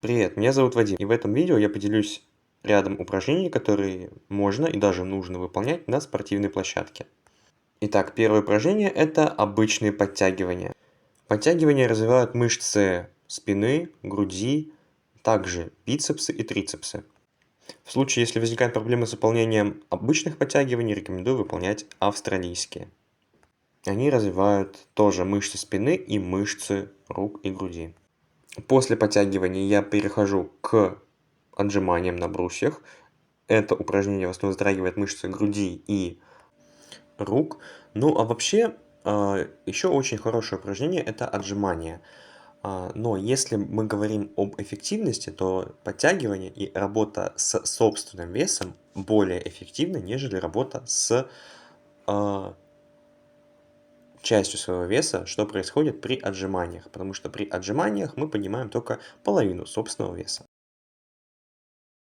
Привет, меня зовут Вадим, и в этом видео я поделюсь рядом упражнений, которые можно и даже нужно выполнять на спортивной площадке. Итак, первое упражнение – это обычные подтягивания. Подтягивания развивают мышцы спины, груди, также бицепсы и трицепсы. В случае, если возникают проблемы с выполнением обычных подтягиваний, рекомендую выполнять австралийские. Они развивают тоже мышцы спины и мышцы рук и груди. После подтягивания я перехожу к отжиманиям на брусьях. Это упражнение в основном затрагивает мышцы груди и рук. Ну, а вообще, еще очень хорошее упражнение – это отжимания. Но если мы говорим об эффективности, то подтягивание и работа с собственным весом более эффективны, нежели работа с а, частью своего веса, что происходит при отжиманиях. Потому что при отжиманиях мы поднимаем только половину собственного веса.